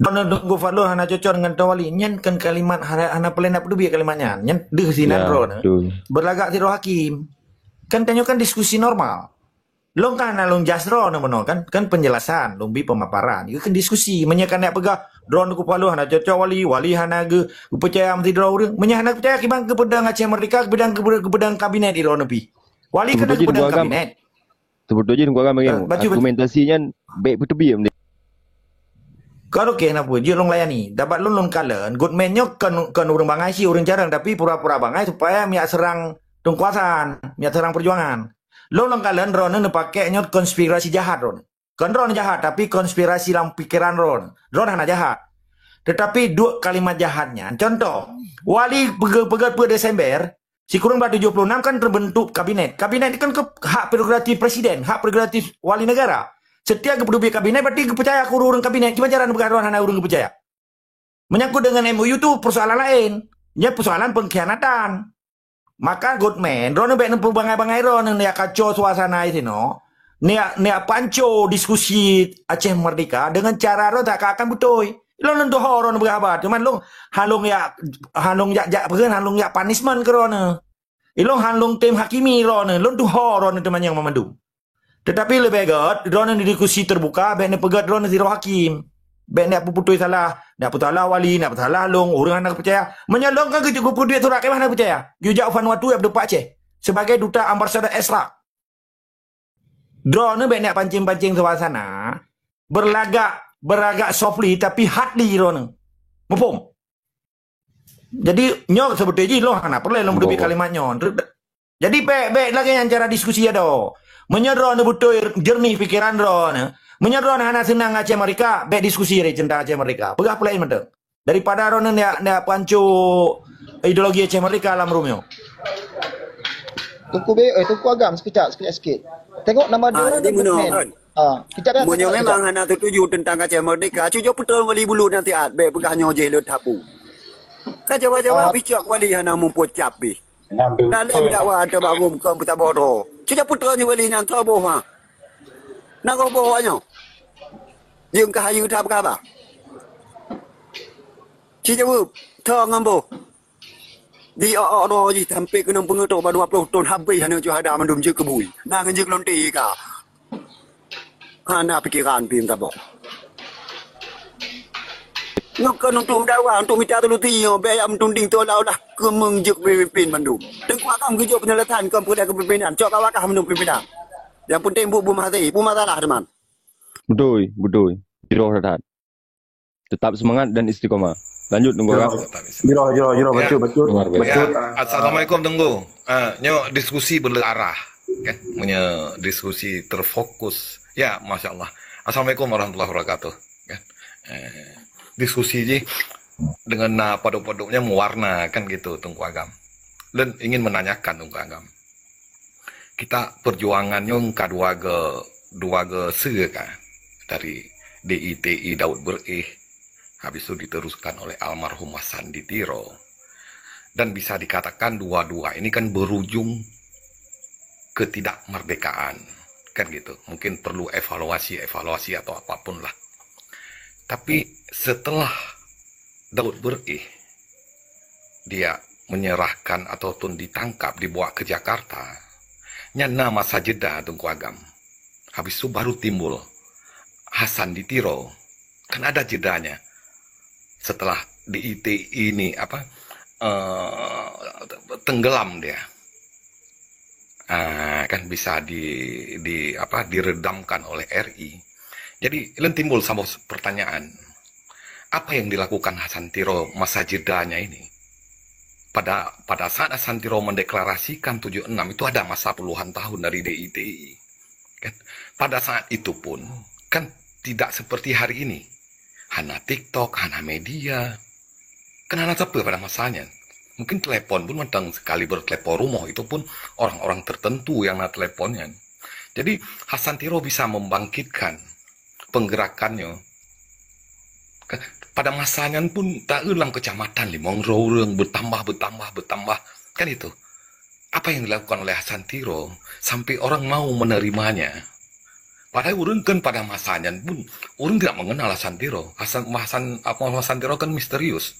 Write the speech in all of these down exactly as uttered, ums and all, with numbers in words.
Droeneuh Teungku Fadlon hana cocok deungon Tuan Wali. Nyan kan kalimat hana, hana peureulée na peuteubiet kalimat nyan. Nyan deuh sinan, ya, droeneuh. Betul. Berlagak sidroe hakim. Kan tanyoe kan diskusi normal. Lôn kan hana lôn jas droeneuh meunoe kan, kan penjelasan, lôn bi pemaparan. Itu kan diskusi. Meunyoe kan nak peugah, droeneuh Teungku Fadlon hana cocok Wali, Wali hana geu-, geupeucaya meusidroe ureuëng. Meunyoe hana peucaya, kiban geupeudong Aceh Merdeka, geupeudong, geupeudong, geupeudong kabinet droeneuh pih. Wali kan geupeudong kabinet. Teubeutôi jih Teungku Agam, eh, bacut, bacut. Argumentasi nyan bèk peuteubiet meunan. Kon oke, kenapa? Jeuet lôn layani. Dapat lôn, lôn kalon, Goodman nyoe kon, kon ureuëng bangai cit, ureuëng jarang, tapi pura-pura bangai supaya miak seurang Teungku Hasan, miak seurang peujuangan. Lôn, lôn kalon droeneuh neupaké nyoe konspirasi jahat droeneuh. Kon droeneuh jahat, tapi konspirasi lam pikeran droeneuh. Droeneuh hana jahat. Tetapi duek kalimat jahat nyan. Contoh, Wali peugah, peugah peuet Desember, sikureueng bak tujoh puluh enam kan terbentuk kabinet. Kabinet ni kan ke-, hak prerogatif presiden, hak prerogatif wali negara. Setiap geupeuteubiet kabinet, berarti geupeucaya keu ureuëng kabinet. Cuma jarang peugah droeneuh hana ureuëng geupeucaya. Menyangkut dengan M O U tu persoalan lain. Nya persoalan pengkhianatan. Maka Goodman, droeneuh bèk neupeubangai-bangai droeneuh neujak kacau suasana di sinoe. Neujak, neujak panco diskusi Aceh Merdeka dengan cara droeneuh tak akan beutôi. Lôn, lôn tuho droeneuh peugah haba. Cuman lôn, han lôn jak, han lôn jak, jak peue, han lôn jak punishment keu droeneuh. Ilôn han lôn tem hakimi droeneuh, lôn tuho droeneuh teumanyong mandum. Tetapi leubeh gèt, droeneuh diskusi terbuka, bèk neupeugèt droeneuh sidroe hakim. Bèk neujak peuputôi salah, neujak peusalah Wali, neujak peusalah lôn, ureuëng hana peucaya. Meunyoe lôn kan geujak geupeuduek surat keu hana peucaya. Geujak u Vanuatu, ya, beuduek Aceh sebagai duta ambassador Israel. Droeneuh bèk neujak pancing-pancing suasana, berlagak, berlagak softly, tapi hardly droeneuh. Muphom? Jadi, nyoe seubeutoe jih lôn hana peureulèe lôn peuteubiet kalimat nyoe. Jadi, bèk, bèk lagèe nyan cara diskusi adoe. Meunyoe droeneuh beutôi jernih pikeran droeneuh, meunyoe droeneuh hana seunang Aceh Merdeka, bèk diskusi lé teuntang Aceh Merdeka. Peugah peulaén mantong. Daripada droeneuh neujak, neujak panco ideologi Aceh Merdeka lam room nyoe. Teungku Be-, eh, Teungku Agam, sekejap, sekejap sikit. Tengok nama dia. Ah, jadi meunoe kan? Ah, kita kan. Meunyoe memang hana setuju teuntang Aceh Merdeka, cuba peutrön Wali Bulu nasihat, bèk peugah nyoe jih lôn tabu. Kan jawa-jawa picok Wali hana muphom cap bih. Lalu dakwa ata bak gum keu peutaboro. Cuba peutrön Wali nyan tho boh ha. Na goh boh awak nyoe. Jeueng ka hayeue that peugah haba. Ci jaweueb, tho ngon boh. Di ôk-ôk droe jih sampoe keunong peungeut bak dua ploh thon habéh aneuk syuhada mandum jeuet keu bui. Na ngon jeuet keu lonte ka. Hana pikeran pih saboh. Nyoe kon untuk meudakwah, untuk mita solusi nyoe, bèk jak meutunding seolah-olah keumeung jeuet pemimpin mandum. Teungku Agam geujok peunjelasan kon peue kepimpinan, cok ka wakah mandum pimpinan. Nyang penting buet beumaséh, peue masalah teuma. Beutôi, beutôi. Jroh that. Tetap semangat dan istiqomah. Lanjut, Teungku Agam. Jroh, jroh, jroh. Ya. Bacut, bacut. Luar biasa. Bacut. Ya. Assalamualaikum, Teungku. Ah, nyoe diskusi berlebih arah. Kan? Meunyoe diskusi terfokus. Ya, Masya Allah. Assalamualaikum warahmatullahi wabarakatuh. Kan? Eh, diskusi jih dengan na padub-padubnya mewarna, kan gitu, Teungku Agam. Dan ingin menanyakan, Teungku Agam. Kita perjuangan nyoe ka dua ge, dua ge seue ka dari D I T I Daud Beureueh, habis itu diteruskan oleh almarhum Hasan di Tiro. Dan bisa dikatakan dua-dua ini kan berujung ketidakmerdekaan, kan gitu. Mungkin perlu evaluasi-evaluasi atau apapun lah. Tapi setelah Daud Beureueh dia menyerahkan ataupun ditangkap, dibawa ke Jakarta, nyan na masa jeda Teungku Agam. Habis itu baru timbul Hasan di Tiro. Kan ada jedanya. Setelah D I T I ini apa, eh, tenggelam dia. Ah, kan bisa di, di apa, diredamkan oleh R I. Jadi, lôn timbul saboh pertanyaan. Apa yang dilakukan Hasan Tiro masa jedanya ini? Pada, pada saat Hasan Tiro mendeklarasikan tujuh enam itu ada masa puluhan tahun dari D I T I. Kan? Pada saat itu pun, kan tidak seperti hari ini. Hana TikTok, hana media. Kan hana sapeue pada masa nyan. Mungkin telepon pun mantong sekali bertelepon rumoh, itu pun orang-orang tertentu yang na telepon nyan. Jadi, Hasan Tiro bisa membangkitkan penggerakannyo. Ka-, pada masa nyan pun, taeu lam kecamatan limong droe ureuëng, bertambah, bertambah, bertambah. Kan itu. Apa yang dilakukan oleh Hasan Tiro sampai orang mau menerimanya? Padahai ureuëng kan pada masa nyan pun ureuëng tidak mengenal Hasan Tiro. Hasan, Hasan, apa, Hasan Tiro kan misterius.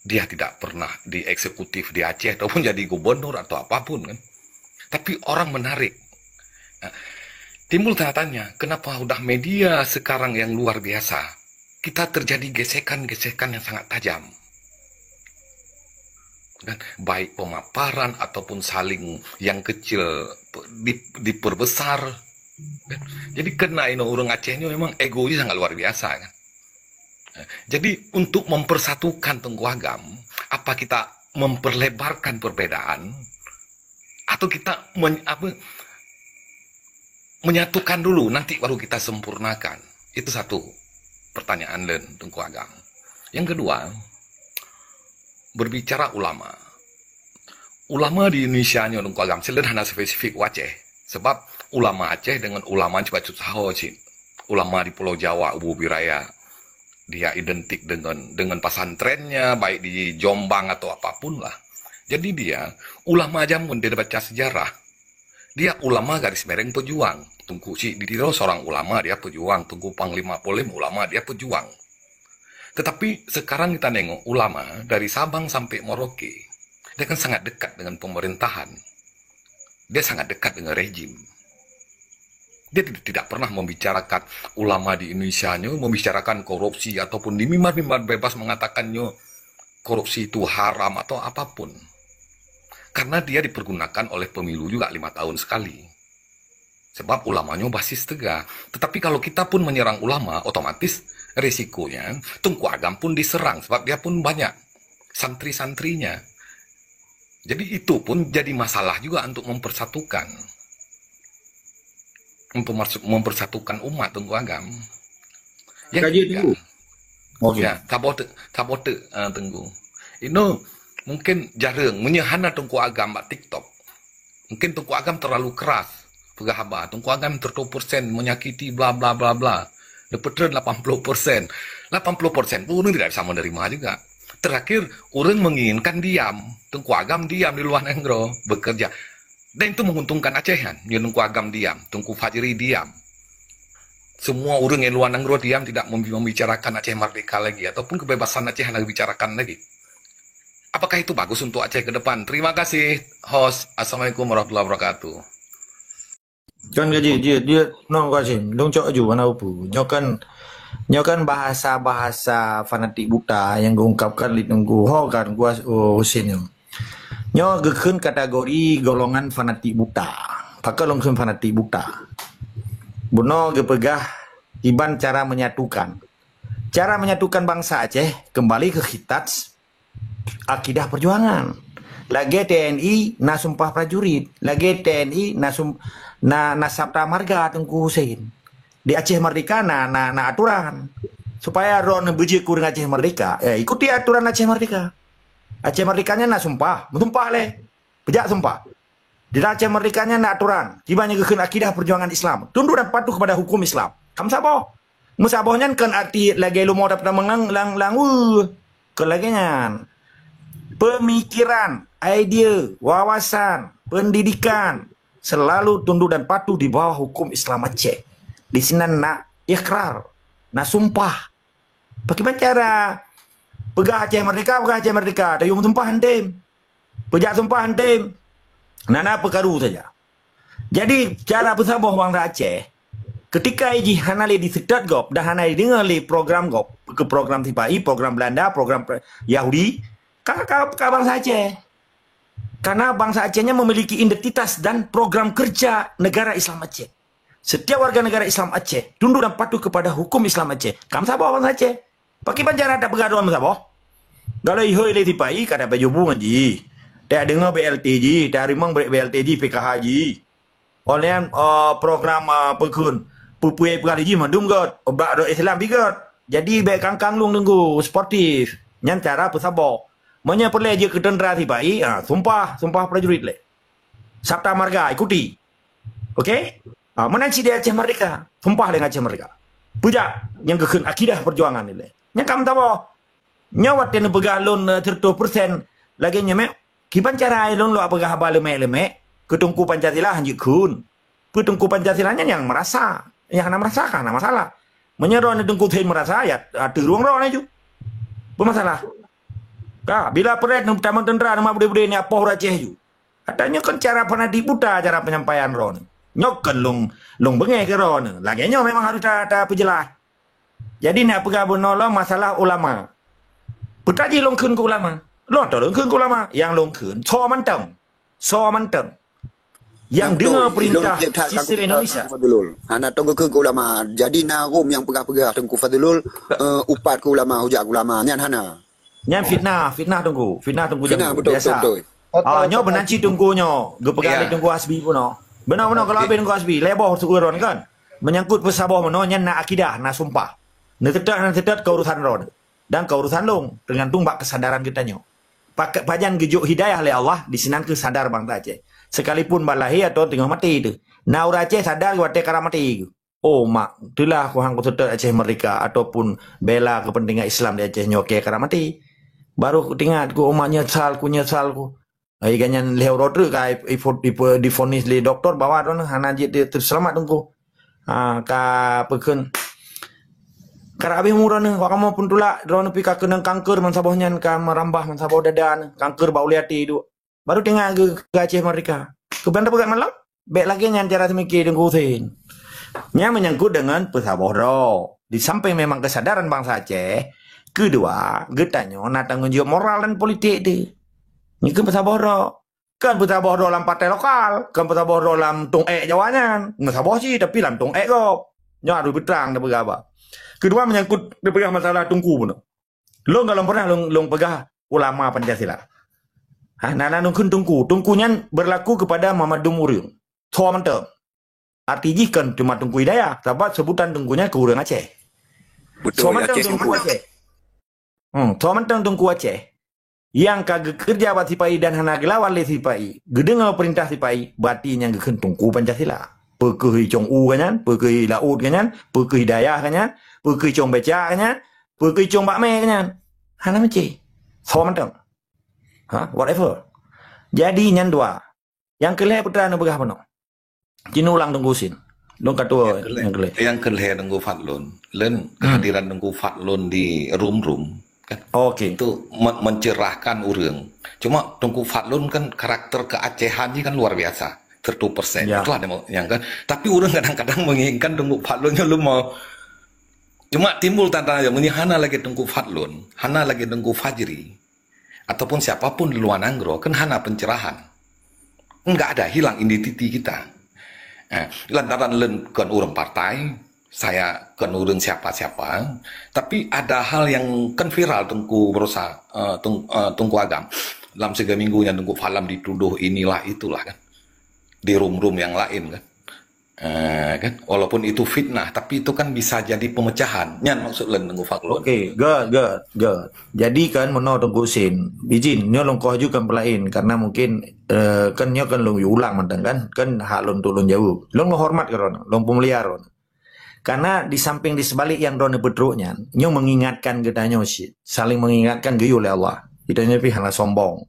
Dia tidak pernah dieksekutif di Aceh ataupun jadi gubernur atau apapun kan. Tapi orang menarik. Nah, timbul tanda tanya, kenapa udah media sekarang yang luar biasa, kita terjadi gesekan-gesekan yang sangat tajam. Dan baik pemaparan ataupun saling yang kecil pe-, di-, diperbesar. Kan? Jadi kena inoe ureuëng Aceh ni memang ego dia sangat luar biasa kan. Jadi untuk mempersatukan Teungku Agam, apa kita memperlebarkan perbedaan atau kita men-, apa, menyatukan dulu, nanti baru kita sempurnakan? Itu satu pertanyaan lain Teungku Agam. Yang kedua, berbicara ulama. Ulama di Indonesia nyoe Teungku Agam, sederhana spesifik u Aceh. Sebab ulama Aceh dengan ulama cepat susah cit. Ulama di Pulau Jawa, Abu Biraya, dia identik dengan dengan pesantrennya, baik di Jombang atau apapun lah. Jadi dia ulama jameun, dia baca sejarah. Dia ulama garis mereng pejuang. Teungku Chik di Tiro seorang ulama, dia pejuang. Teungku Panglima Polim ulama, dia pejuang. Tetapi sekarang kita nengok ulama dari Sabang sampai Merauke, dia kan sangat dekat dengan pemerintahan. Dia sangat dekat dengan rejim. Dia tidak, tidak pernah membicarakan ulama di Indonesia nyoe, membicarakan korupsi ataupun di mimbar-mimbar bebas mengatakan nyoe korupsi itu haram atau apapun. Karena dia dipergunakan oleh pemilu juga lima tahun sekali. Sebab ulama nyoe basis teuga. Tetapi kalau kita pun menyerang ulama, otomatis risikonya Teungku Agam pun diserang sebab dia pun banyak santri-santrinya. Jadi itu pun jadi masalah juga untuk mempersatukan. Mempersatukan umat Teungku Agam. Yang ketiga, Teungku. Okey. Ya, saboh teuk, saboh teuk, ah, Teungku. Inoe mungkin jareueng, meunyoe hana Teungku Agam bak TikTok. Mungkin Teungku Agam terlalu keras peugah haba. Teungku Agam seratus persen menyakiti bla bla bla bla. Lepas tu lapan puluh persen. Lapan puluh persen pun ureuëng tidak bisa menerima juga. Terakhir, ureuëng menginginkan diam. Teungku Agam diam di luar nanggroe, bekerja. Dan itu menguntungkan Aceh kan. Nyoe Teungku Agam diam, Teungku Fajri diam. Semua ureuëng yang luar nanggroe diam, tidak membi-, membicarakan Aceh merdeka lagi ataupun kebebasan Aceh hana dibicarakan lagi. Apakah itu bagus untuk Aceh ke depan? Terima kasih, host. Assalamualaikum warahmatullahi wabarakatuh. Kan gaji dia dia nong kasih dong cok aju mana upu. Nyokan nyokan bahasa-bahasa fanatik buta yang geungkapkan di Teungku ho kan gua Husin nyoe. Nyoe geukheun kategori golongan fanatik buta. Pakon lôn kheun fanatik buta? Bunoe geupeugah iban cara menyatukan. Cara menyatukan bangsa Aceh kembali ke khitas akidah perjuangan. Lagée T N I na sumpah prajurit, lagée T N I na sum, na, na sabta marga Teungku Husin. Di Aceh Merdeka na, na, na aturan. Supaya droeneuh beujeuet keu ureuëng Aceh Merdeka, eh, ikuti aturan Aceh Merdeka. Aceh Merdeka nyan na sumpah, meusumpah lé. Peujak sumpah. Di Aceh Merdeka nyan na aturan, kiban nyang geukheun akidah perjuangan Islam, tunduk dan patuh kepada hukum Islam. Kam saboh. Meusaboh nyan kon arti lagée lumoe tapeutamong lang lang lang weuh. Kon lagée nyan. Pemikiran, idea, wawasan, pendidikan selalu tunduk dan patuh di bawah hukum Islam Aceh. Di sinan na ikrar, na sumpah. Pakriban cara peugah Aceh Merdeka, peugah Aceh Merdeka, tayue meusumpah hentém. Peujak sumpah hentém. Na na peukaru saja. Jadi cara peusaboh bangsa Aceh, ketika jih hana lé diseutôt gob dan hana dideungoe lé program gob, ke program sipa-i, program Belanda, program Yahudi, ka ka ka bangsa Aceh. Karena bangsa Aceh nyan memiliki identitas dan program kerja negara Islam Aceh. Setiap warga negara Islam Aceh tunduk dan patuh kepada hukum Islam Aceh. Kam saboh bangsa Aceh. Pakriban cara tapeugah droe meusaboh? Galai ihôi lé sipa-i ka tapeujubu ngon jih. Tadeungoe B L T jih, tarimong B L T jih, P K H jih. Oleh, eh, program, eh, peukheun, peue-peue peugah lé jih mandum gét, bak droe Islam pi gét. Jadi bék kangkang lung deunggu, sportif. Nyan cara peusaboh. Meunyoe peureulée jeuet keu teuntra sipa-i, ha, sumpah, sumpah prajurit lé. Sabta marga, ikuti. Oke? Ha, meunan cit di Aceh Merdeka. Sumpah lé ngon Aceh Merdeka. Peujak nyang geukheun akidah perjuangan ilée. Nyang ka meusaboh. Nyoe watée neupeugah lôn, eh, seratus persen lagée nyoe meuh, kiban cara lôn lôn peugah haba leumek-leumek keu Teungku Pancasila han jeuet kheun. Peue Teungku Pancasila nyan nyang meurasa. Nyang hana meurasa ka hana masalah. Meunyoe droeneuh Teungku Hussein meurasa, ya, ah, teurueng droeneuh ju. Peue masalah? Ka, bila preh tamong teuntra, nama beudé-beudé ni apoh ureueng Aceh ju. Katanya kan cara fanatik buta cara penyampaian droeneuh. Nyoe kan lôn, lôn beungéh keu droeneuh. Lagèe nyoe memang harus ta, tapeujeulaih. Jadi nak peugah bunoe lom masalah ulama. Peue jih lôn kheun keu ulama? Lôn toh lôn kheun keu ulama. Nyang lôn kheun, soe mantong. Soe mantong. Nyang deungoe peurintah sistem Indonesia. Hana tong geukheun keu ulama. Jadi na rom nyang peugah-peugah Teungku Fazlul, eh, upat keu ulama, hujat keu ulama. Nyan hana. Nyan fitnah, fitnah Teungku. Fitnah Teungku Fitnah, Jamil. Betul, biasa. Betul, betul. Ah, nyoe beunanci Teungku nyoe. Geupeugah lé Teungku Hasbi bunoe. Beuna-beuna kalau habéh Teungku Hasbi, lhèe boh seuuron kan. Menyangkut peusaboh bunoe nyan na akidah, na sumpah. Neuteutap, neuteutap keurusan droeneuh. Dan keurusan lôn, teugantung bak keusadaran geutanyoe. Pajan geujok hidayah lé Allah, di sinan keuh sadar bansa Aceh. Sekalipun bak lahé atawa teungoh maté teuh. Na ureueng Aceh sadar watèe karab maté geuh. Oh mak, teulah ku han kuseutôt Aceh Merdeka ataupun bela kepentingan Islam di Aceh nyoe keu karab maté. Baru ku teuingat ku, oh mak, nyesal ku, nyesal ku. Ai ganyan lhèe uroe treuk ka i, i, i, difonis lé doktor bahwa droeneuh hana jeuet teuseulamat Teungku. Ha, ka peukheun. Karab habéh umu droeneuh, wak kamoe pun tulak, droeneuh pih ka keunong kanker, meusaboh nyan ka meurambah meusaboh dada neuh, kanker bak ulèe até duek. Baru teuingat geu-, geu Aceh Merdeka. Keuban tapeugah malam? Bèk lagèe nyan cara seumike Teungku Hussein. Nyan menyangkut dengan peusaboh droe. Di samping memang kesadaran bangsa Aceh, kedua, geutanyoe na tanggung jawab moral dan politik teuh. Nyoe keuh peusaboh droe. Kon peusaboh droe lam partai lokal, kon peusaboh droe lam tong èk Jawa nyan. Meusaboh cit, tapi lam tong èk gob. Nyoe harôh beutrang tapeugah haba. Kedua, menyangkut tapeugah masalah Teungku bunoe. Lôn gohlom pernah lôn, lôn peugah ulama Pancasila. Ha, na, na lôn kheun Teungku. Teungku nyan berlaku kepada mandum ureueng. Soe mantong. Arti jih kon cuma Teungku Hidayah, sabab sebutan Teungku nyan keu ureueng Aceh. Betul, soe mantong Aceh Teungku Teungku. Aceh. Hmm, soe mantong Teungku Aceh. Nyang ka geukeureuja bak sipa-i dan hana geulawan lé sipa-i, geudeungoe peurintah sipa-i, berarti nyang geukheun Teungku Pancasila. Peu kheueh i Cong U ka nyan, peu kheueh i Laôt ka nyan, peu kheueh i Dayah ka nyan, peu kheueh i Cong Becak ka nyan, peu kheueh i Cong Bak Mé ka nyan. Hana meucé. Soe mantong. Ha, whatever. Jadi nyan dua. Nyang keu lhèe peue teuma neupeugah bunoe. Ci neuulang Teungku Hussein. Lôn ka tuwoe nyang keu lhèe. Nyang keu lhèe Teungku Fadlun. Lôn kehadiran Teungku Fadlun di room-room, kan? Oke. Itu men-, mencerahkan ureueng. Cuma Teungku Fadlun kan karakter keacehan jih kan luar biasa. Seratus persen. Ya. Itulah demo-, yang kan. Tapi ureueng kadang-kadang menginginkan Teungku Fadlun nyoe leumo. Cuma timbul tanda tanya, meunyoe hana lagèe Teungku Fadlun, hana lagèe Teungku Fajri, ataupun siapapun di luar nanggroe, kan hana pencerahan. Enggak ada, hilang identiti kita. Eh, lantaran lôn kon ureueng partai, saya kon ureueng siapa-siapa, tapi ada hal yang kan viral Teungku berusaha, eh, Tung-, eh, Teungku Agam. Dalam tiga minggu nyan Teungku Fadlun dituduh inilah itulah kan. Di room-room yang lain kan. Eh, kan? Walaupun itu fitnah, tapi itu kan bisa jadi pemecahan. Nyan maksud lôn Teungku Fadlun. Oke, good, good, good. Jadi kan meunoe Teungku Hussein, izin, nyoe lôn koh ju kan peulaén, karena mungkin, eh, kan nyoe kan lôn ulang mantong kan, kan hak lôn untuk lôn jaweueb. Lôn, lôn hormat keu droeneuh, lôn peumulia droeneuh. Karena di samping di sebalik nyang droeneuh peutrok nyan, nyoe mengingatkan geutanyoe cit, saling mengingatkan geuyue lé Allah. Geutanyoe pih hana sombong.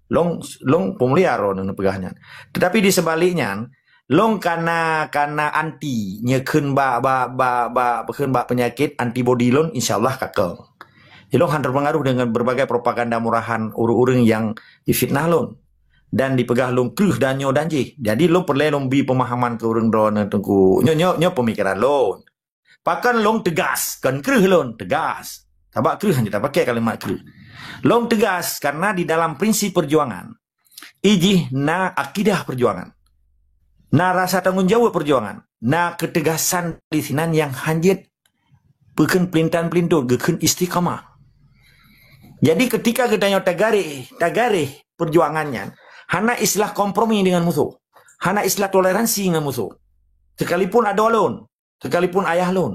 Lôn, lôn peumulia droeneuh neupeugah nyan. Tetapi di sebalik nyan, lôn kana, kana anti, nyoe kheun bak, bak, bak, bak, kheun bak peunyakét antibodi lôn, insya Allah ka kong. Lôn han terpengaruh dengan berbagai propaganda murahan ureueng-ureueng nyang jifitnah lôn dan jipeugah lôn kreueh dan nyoe dan jih. Jadi lôn peureulèe lôn bi pemahaman keu ureueng droeneuh Teungku. Nyoe, nyoe, nyoe pemikiran lôn. Pakon lôn tegas, kon kreueh lôn, tegas. Sabab kreueh hana tapakè kalimat kreueh. Lôn tegas karena di dalam prinsip perjuangan, ijih na akidah perjuangan, na rasa tanggung jawab perjuangan, na ketegasan di sinan nyang hanjeuet peukheun peulintang-peulintut, geukheun istiqamah. Jadi ketika geutanyoe tagaréh, tagaréh perjuangan nyan, hana istilah kompromi dengan musoh, hana istilah toleransi ngon musoh. Sekalipun adoe lôn, sekalipun ayah lôn.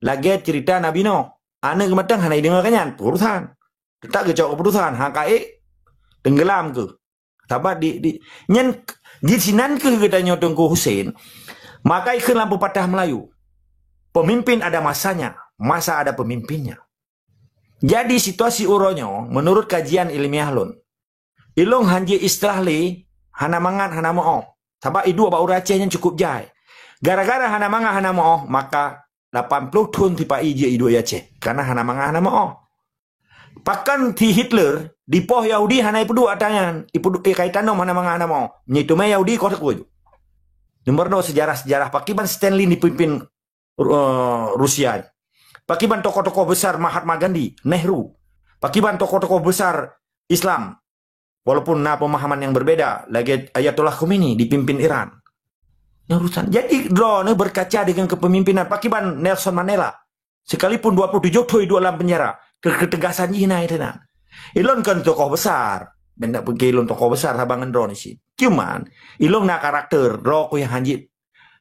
Lagèe cerita Nabi Nuh, aneuk geumatang hana jideungoe keu nyan, peue urusan. Teutap geucok keuputusan, han ka ék, teunggelam keuh. Sabab di, di, nyan, di sinan keuh geutanyoe Teungku Hussein, maka ikheun lam pepatah Melayu, pemimpin ada masanya, masa ada pemimpinnya. Jadi situasi uroe nyoe, menurut kajian ilmiah lôn, ilôn hanjeuet istilah lé, hana mangat, hana meu'oh. Sabab iduek bak ureueng Aceh nyan cukup jai. Gara-gara hana mangat hana meu'oh, maka lapan ploh thon sipa-i jeuet iduek di Aceh. Karena hana mangat hana meu'oh. Pakon si Hitler, dipoh Yahudi hana ipeuduek atra nyan, ipeuduek, eh, ka itanom hana mangat hana meu'oh. Nyan teuma Yahudi koh teukue ju. Nomor dua, sejarah-sejarah pakriban Stalin dipimpin, eh, Rusia. Pakriban tokoh-tokoh besar Mahatma Gandhi, Nehru. Pakriban tokoh-tokoh besar Islam. Walaupun na pemahaman yang berbeda, lagèe Ayatollah Khomeini dipimpin Iran. Yang urusan. Jadi, droeneuh berkaca dengan kepemimpinan pakriban Nelson Mandela. Sekalipun dua puluh tujuh thon iduek lam penjara, ke-, ketegasan jih na itu na. Ilôn kan tokoh besar. Benda pergi ilôn tokoh besar saban ngon droeneuh cit. Cuman, ilôn na karakter, droe ku nyang hanjeuet,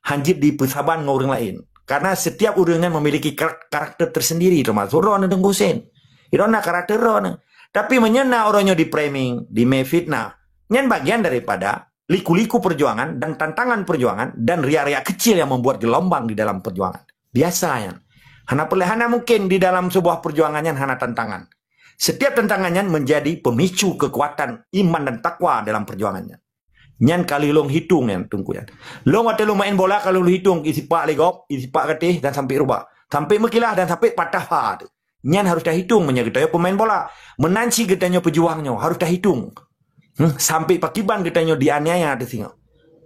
hanjeuet dipeusaban ngon ureueng laén. Karena setiap ureueng nyan memiliki kar-, karakter tersendiri, termasuk droeneuh Teungku Hussein. Ilôn na karakter droeneuh. Tapi meunyoe na ureueng nyoe di-framing, dimé fitnah, nyan bagian daripada liku-liku perjuangan dan tantangan perjuangan dan riak-riak kecil yang membuat gelombang di dalam perjuangan. Biasa nyan. Hana peureulèe, hana mungkin di dalam sebuah perjuangan nyan hana tantangan. Setiap tantangan nyan menjadi pemicu kekuatan iman dan takwa dalam perjuangan nyan. Nyan ka lheueh lôn hitong nyan, Teungku nyan. Lôn watèe lôn maén bola ka lheueh lôn hitong, isipak lé gob, isipak gatéh dan sampai rubah. Sampai meukilah dan sampai patah pha tu. Nyan harus tahitong meunyoe geutanyoe pemain bola. Meunan cit geutanyoe peujuang nyoe harus tahitong. Hmm, sampai pakriban geutanyoe dianiaya teuh singoh.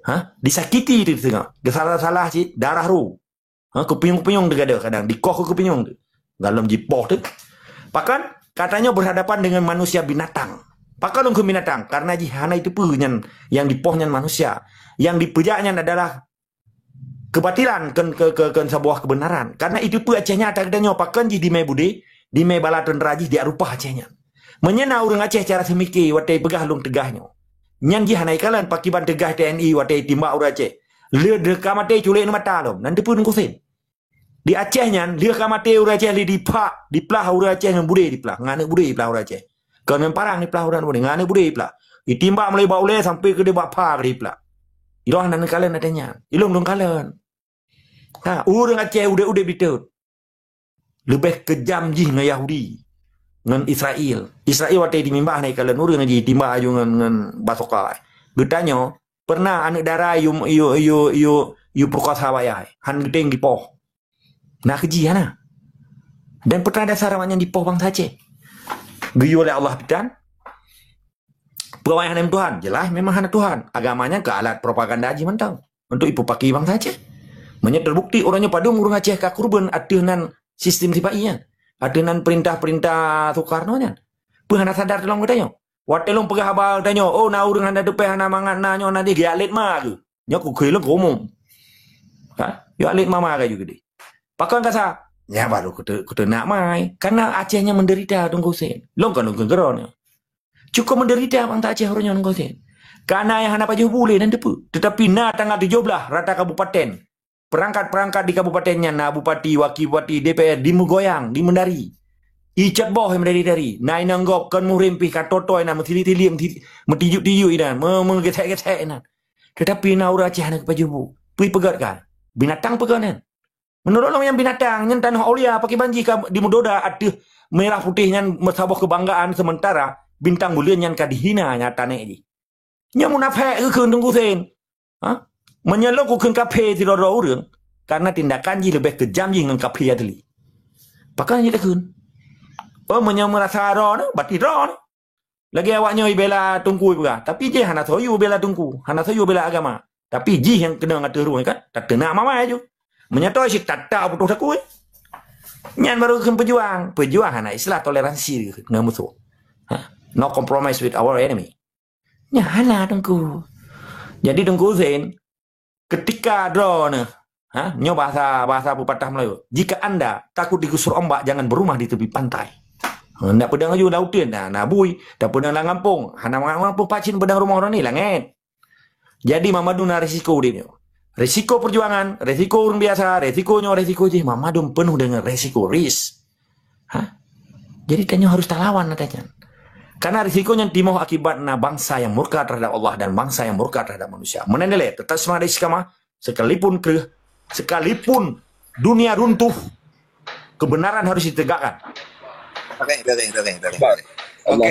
Ha? Disakiti teuh singoh. Geusalah-salah cit darah ru. Ha, kupinyong-kupinyong teuh kadang-kadang dikoh keu kupinyong teuh. Galom jipoh teuh. Pakon geutanyoe berhadapan dengan manusia binatang. Pakon lôn kheun binatang? Karena jih hana jiteupeue nyan, nyang dipoh nyan manusia. Nyang dipeujak nyan adalah kebatilan, kon, kon, kon, kon saboh kebenaran. Karena jiteupeue Aceh nyan atra geutanyoe, pakon jih dimé budé, dimé bala teuntra jih di rupah Aceh nyan. Meunyoe na ureueng Aceh cara seumike watèe peugah lôn teugas nyoe, nyan jih hana ikalon pakriban teugas T N I watèe timbak ureueng Aceh. Lheueh ka maté culek ngon mata lom, nan teupeue Teungku Hussein. Di Aceh nyan, lheueh ka maté ureueng Aceh lé dipak, diplah ureueng Aceh ngon budé diplah, ngon aneuk budé diplah ureueng Aceh. Kon ngon parang diplah ureueng budé, ngon aneuk budé diplah. Ditimbak mulai bak ulèe sampai keudéh bak pha keudéh diplah. Ilôn hana neukalon watèe nyan. Ilôn lôn kalon. Ha, ureueng Aceh udép-udép ditot. Leubeh keujam jih ngon Yahudi, ngon Israel. Israel watèe di mimbah na ikalon ureueng jih timbak aju ngon, ngon basoka. Geutanyoe pernah aneuk dara yue, yue, yue, yue, yue peukosa wayah, han geutem dipoh. Na keujih hana. Dan peue teuma dasar awak nyan dipoh bansa Aceh? Geuyue lé Allah pitan. Peue awak nyan hana Tuhan? Jelas memang hana Tuhan. Agama nyan keu alat propaganda jih mantong untuk ipeupaki bansa Aceh. Meunyoe teubukti uroe nyoe padum ureueng Aceh ka keureubeuen ateueh nan sistem sipa-i nyan, ateueh nan peurintah-peurintah Soekarno nyan, peue hana sadar teulom geutanyoe? Watèe lôn peugah haba geutanyoe, "Oh, na ureueng hana teupèh, hana mangat, na nyoe, na jih," geujak lét ma geuh. Nyoe kukheun lôn keu umum. Ha? Geujak lét ma ma geuh keudéh. Pakon kasa? Nyan baru kute-, kuteunak mai. Karena Aceh nyan menderita, Teungku Hussein. Lôn kon lôn kheun keudroe nyoe. Cukup menderita bansa Aceh uroe nyoe, Teungku Hussein. Karena nyang hana pajoh bu lé nan teupeue. Tetapi na tanggal tujoh blaih rata kabupaten. Perangkat-perangkat di kabupaten nyan na bupati, wakil bupati, D P R dimeugoyang, dimeundari. Icot boh meudari-dari. Na inong gob kon muhrim pih ka toe-toe na meutili-tili, meuti-, meutiyup-tiyup inan, me-, meugesek-gesek inan. Tetapi na ureueng Aceh hana pajoh bu. Peue peugöt ka? Binatang peugöt nyan. Meunurot lôn nyan binatang, nyan tanoh aulia, pakriban jih ka dimeudoda ateueh merah putih nyan meusaboh keubanggaan, sementara bintang buleuen nyan ka dihina nyata nèk jih. Nyan munafék geukheun Teungku Hussein. Ha? Meunyoe lôn kukheun kafé sidroe-droe ureueng, karena tindakan jih leubeh keujam jih ngon kafé asli. Pakon jih takheun? Oh, meunyoe meurasa droeneuh, berarti droeneuh. Lagèe awak nyoe ibela Teungku ipeugah, tapi jih hana soe yue bela Teungku, hana soe yue bela agama. Tapi jih nyang keunong ateueh rueng kan, tateunak mamai aju. Meunyoe toe cit tata putôh takue. Nyan baru kheun peujuang. Peujuang hana istilah toleransi ngon musoh. Ha? No compromise with our enemy. Nyan hana Teungku. Jadi Teungku Hussein, ketika droeneuh, ha, nyoe bahasa, bahasa pepatah Melayu, "Jika Anda takut digusur ombak, jangan berumah di tepi pantai." Ha, ndak peudong aju lauteuen, na, na bui, tapeudong lam gampông, hana mangat gampông, pat cit peudong rumoh droeneuh langét. Jadi, mandum na risiko udép nyoe. Risiko perjuangan, risiko ureueng biasa, risiko nyoe, risiko jih, mandum penuh dengan risiko, risk. Ha? Jadi, tanyoe harus talawan ata nyan. Karena risiko nyan timoh akibat na bangsa yang murka terhadap Allah dan bangsa yang murka terhadap manusia. Meunan lé, tetap semangat istiqamah, sekalipun kreueh, sekalipun dunia runtuh, kebenaran harus ditegakkan. Oke, oke, oke, oke. Oke,